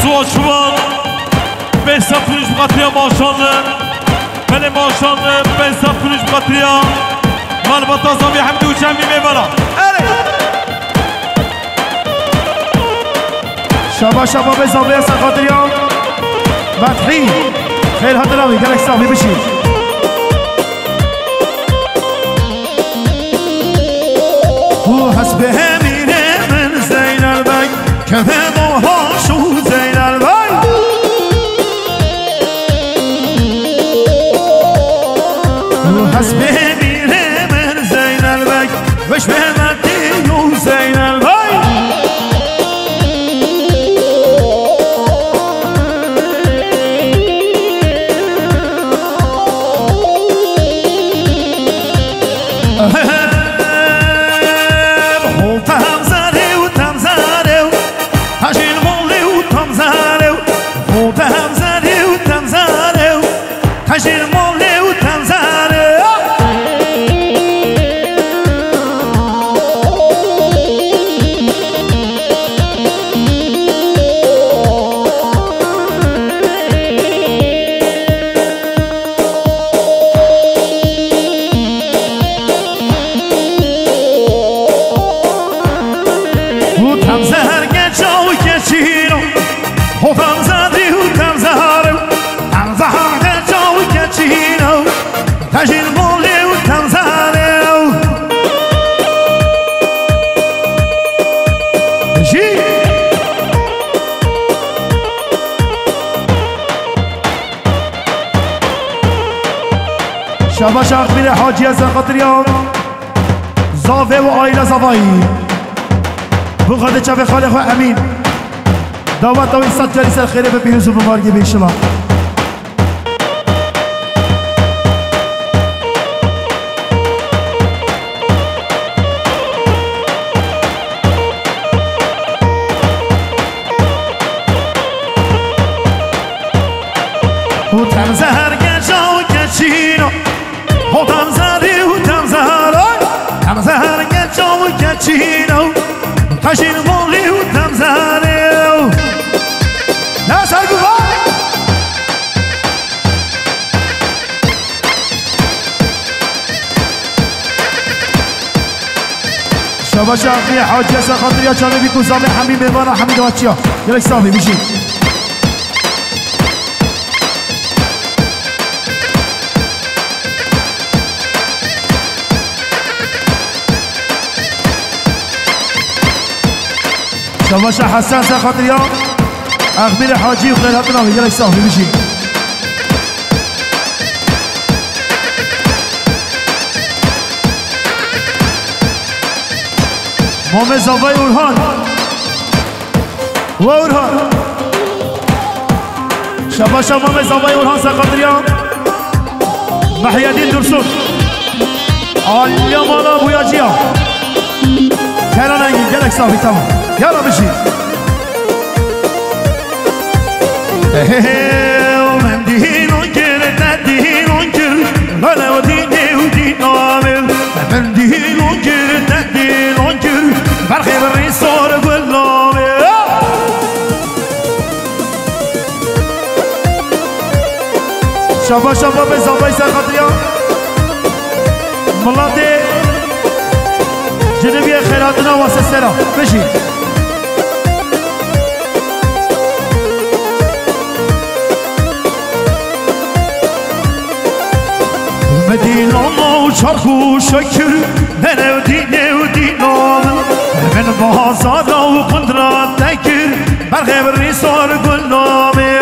Suat Çoban, pênc sed pûn ji bo xatiriya Maşanli. Belê Maşanli, pênc sed pûn ji bo xatiriya malbata zavê Hemdî û Çemî mêvana. Erê! Şabaş, şabaş, bê zavê ser xatiriya Fethî. Xêr hatina wî, gelek sax bî, bijî. Û hesbê hemînê min Zeynel Beg, keve doha şû Zeynel Beg. Û hesbê hemînê min Zeynel Beg, weş be metî û Zeynel Beg. Hol tam zare û tam zare û, tajîn molê û tam zare û, hol tam zare û tam zare û, tajîn molê û tam zare û. Û tam zehar keça û keçîno, ho tam zehar û tam zehar û, tam zehar keça û keçîno. Tajîn molê û tam zare û. Jî. Şabaş Axmîrê Hacî, ez xatiriya zavê û aîla zavayî. Bi xwe de çavê xalê xwe Emîn. Daweta wî sed carî ser xêrê be, pîroz û bi margê be înşallah. Û tam zehar keça û keçîno, ho tam zehar û tam zehar, tam zehar keça û keçîno, tajîn molî û tam zehar. Ne ser guvan. Şabaş Axmîrê Hacî, ez xatiriya çavê bî ku zavê hemî mêvana hemî daçiya. Gelek sax bî, bijî. Şabaş Hesen, ez xatiriya Axmîrê Hacî, xêr hatina wî, gelek sax bî, bijî. Mamê zavayê Orhan. Wa Orhan. Şabaşa mamê zavayê Orhan, ser xatiriya Mehyedîn Dursun. Aliya mala bûyaciya. Kenan Engin, gelek sax bî, tamam. Yala bijî. Ehe, min dîno kir, te dîno kir, lale û dînê û dînavê. Min dîno kir, te dîno kir, berxê bi rî sor gulavê. Şabaş, şabaş, be zavayî, ser xatiriya miletê Ciniviyê, xêr hatina wase sera. Bijî. Medîna û çarx û şekir, nerew dînê û dîna min. Min bazara û qundra te kir, berxê bi rîsar gulnamê.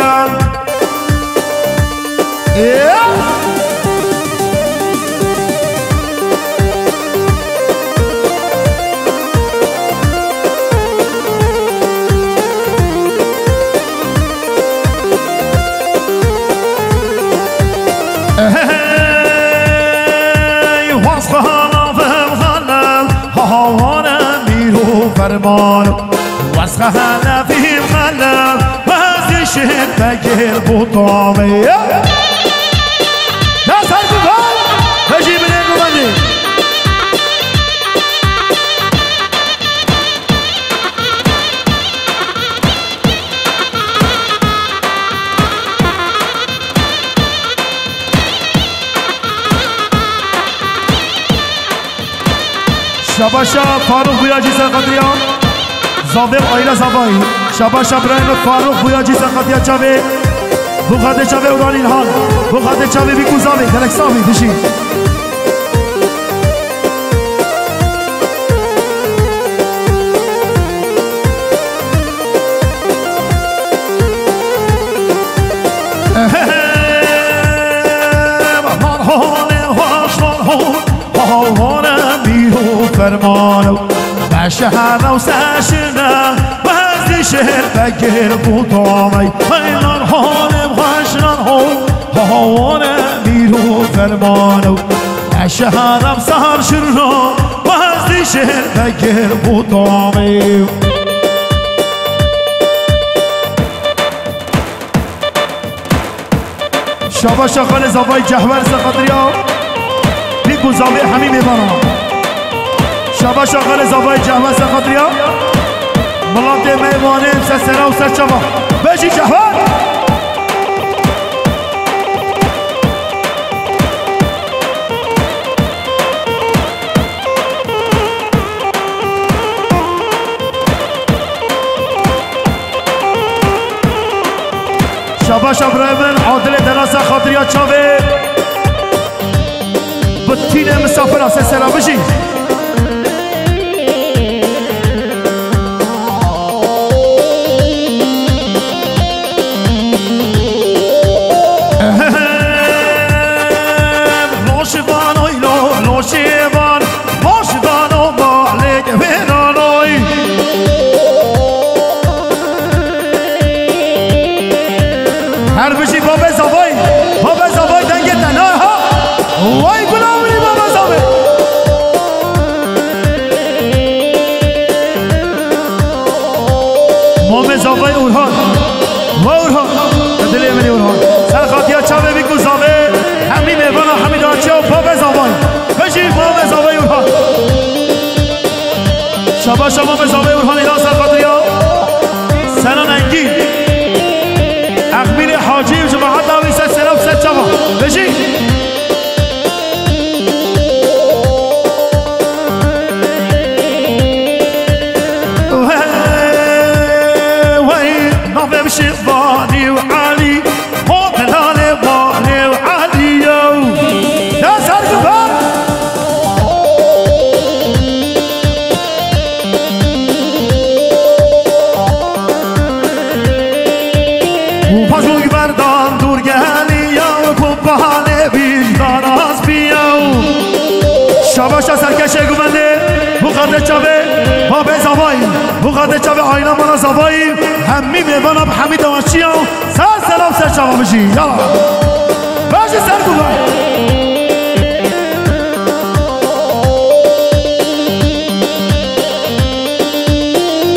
Hey, wazxana vim xelel, hawane mîr û ferman. Wazxana vim xelel, wazî şehir begir bu tamê. Dest her ku ber, hejî binê guvendî. Şabaşa Faruk Buyacı Serkadriya. Zavê aile zavayî. Şabaşa birayê min Faruk Buyacı Serkadriya çavê. Bu xatê çavê Uran İlhan. Bu xatê çavê Bîku zavê. Gelek savî dişî. Fermano, beşehre û seşine, bezî şehir begir bu tamey. Heylan halim xweşlan ho, hawane mîr û fermano. Eşeharem sar şirno, wezî şehir begir bu tamê. Şabaşa xalê zavay cehwer seqedriya. Bîku zavê hemî mêvana. Şabaşa xalê zavay cehwer seqedriya. Milatê meyvanê ser sera û ser çava. Bejî cehwer. Şabaşa birayê min, Adilê Delasa xatiriya çavê. Bi tîne misafira se sera bijî. Loşivan oylo, loşivan, loşivan o malek veran oy. Her bijî babê zavay, babê zavay dengê te ne ha. Vay gula wî babê zavay. Mamê zavay Orhan. Vay Orhan. Dilê min Orhan. Ser xatiya çavê Bîku zavê. Hemî mêvana hemî daçiya babê zavay. Bijî mamê zavay Orhan. Şabaşa mamê zavay Orhan îla ser xatiriya. Senan Engîn. Exmîrê Hacî û cemaeta wî ser sera û ser çava. Bijî. Wey, wey, navê Şivanî û Elî, o delalê malê û Elî yo. Ya ser ku ber. Û paşok berdan dûr geliya, ku panê vicdan aspiya. Şabaşa serkeşê guvendê, bu xatê çavê babê zavayî, bu xatê çavê ayna mala zavayî, hemî mêvana bi hemî dewaçiya, ser selam ser çava bijî. Yala. Bejî ser guvan.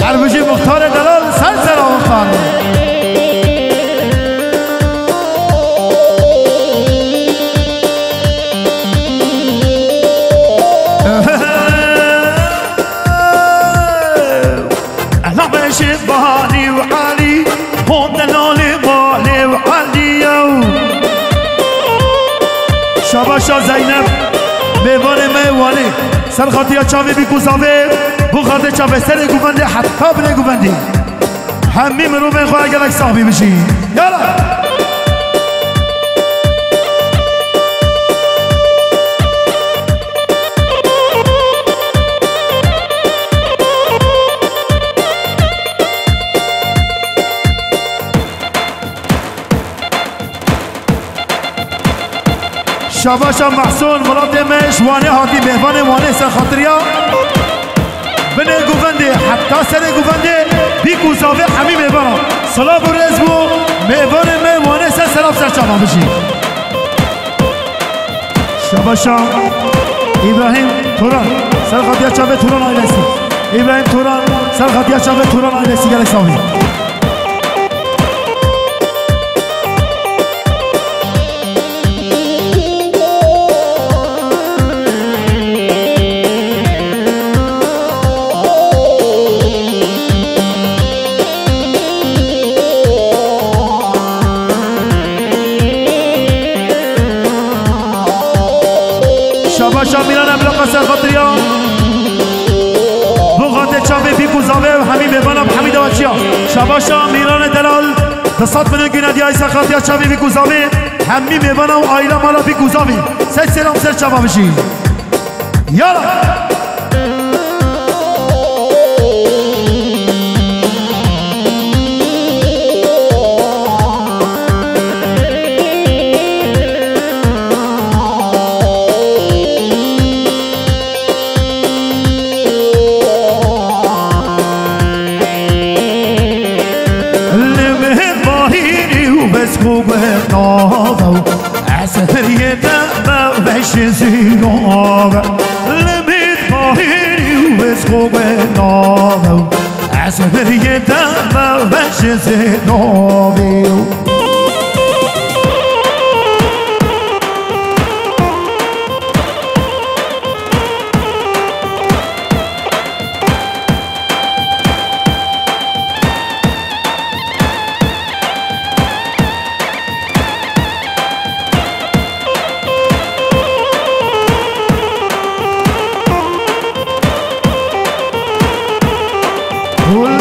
Her bijî muxtarê delal, ser sera muxtarê. Ela beşê Banî û Elî, hon delalê malê û Elî yo. Şabaşa Zeynep, mêvanê me yê Wanê. Ser xatiya çavê Bîku zavê, bu xatê çavê serê guvendê heta binê guvendî. Hemî mirovên xwe gelek sax bî bijî. Yala. Şabaşa Mehsûn, welatê me ji Wanê hatî, mêvanê Wanê ser xatiriya. Binê govendê, heta serê govendê, bîk û zavê hemî mêvana. Silav û rêz bo mêvanê me Wanê ser sera ser çava bijî. Şabaşa Îbrahîm Turan, ser xatiya çavê Turan ailesî. Îbrahîm Turan, ser xatiya çavê Turan ailesî gelek sawî. Şabaşa Mîran Emlaka ser xatiriya. Bo xatê çavê bîk û zavê û hemî mêvana bi hemî dewa çiya. Şabaşa Mîranê delal. Di sed milyon gîna diyayî ser xatiya çavê bîk û zavê. Hemî mêvana û aîla mala bîk û zavê. Sed selam ser çava bijî. Yala. Li min bahîrî û bes xwe guh nave û ez hiriyê te me veşê zîrave. Li min bahîrî û bes xwe guh nave û ez hiriyê te me veşê zîrave.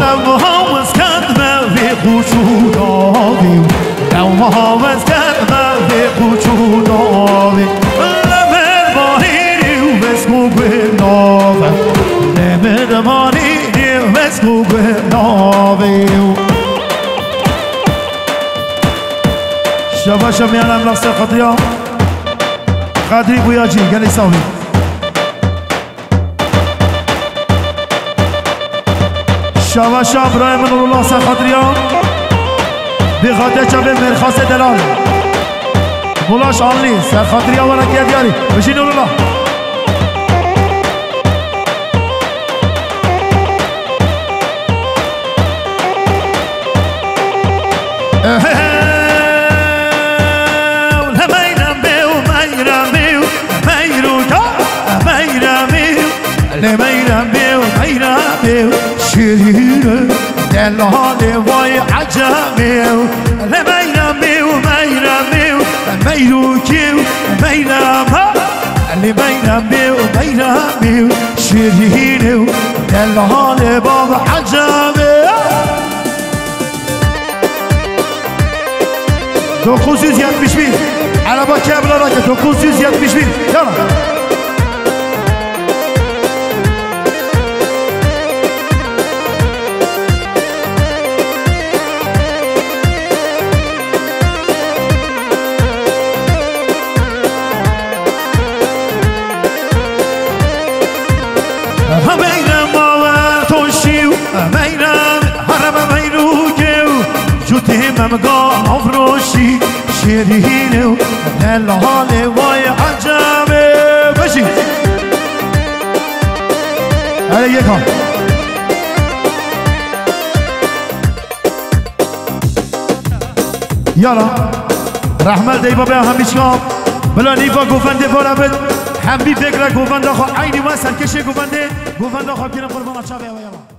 Lewma wez ketime vê xûç û davê. Lewma wez ketime vê xûç û davê. Li min bahîrî û bes xwe guh nave. Li min bahîrî û bes xwe guh nave. Şabaşa Mîran Emlak ser xatiriya. Qadrî Buyacî, gelek sawî. Şabaşa birayê min Nurullah ser xatiriya. Bi xatê çavê Mêrxasê delal. Mulaş Anlî, ser xatiriya were ke diyarî. Bijî Nurullah. Ehe, le meyran bê û meyran bê û meyruka, meyran bê û, le meyran bê û meyran bê û şirîne, delalê vay ecebê û, le meyran bê û meyran bê û meyrukê û meyrama, le meyran bê û meyran bê û şirîne û delalê bab ecebê. Dokuz yüz yetmiş bir. Araba kebla rakı, dokuz yüz yetmiş bir. Tamam. Meyrem bawer toşî û meyrem herem meyrûkê û cûtê me miga avroşî şêrînê û delalê vay ecebê. Bijî. Hele yeka. Yala. Rehmet ey babaya hemîçka. Bila nîva govendê vara bit. Hemî vekra govenda xwe eynî me serkeşê govendê. Govenda xwe kirin qurbana çavê ewe yala.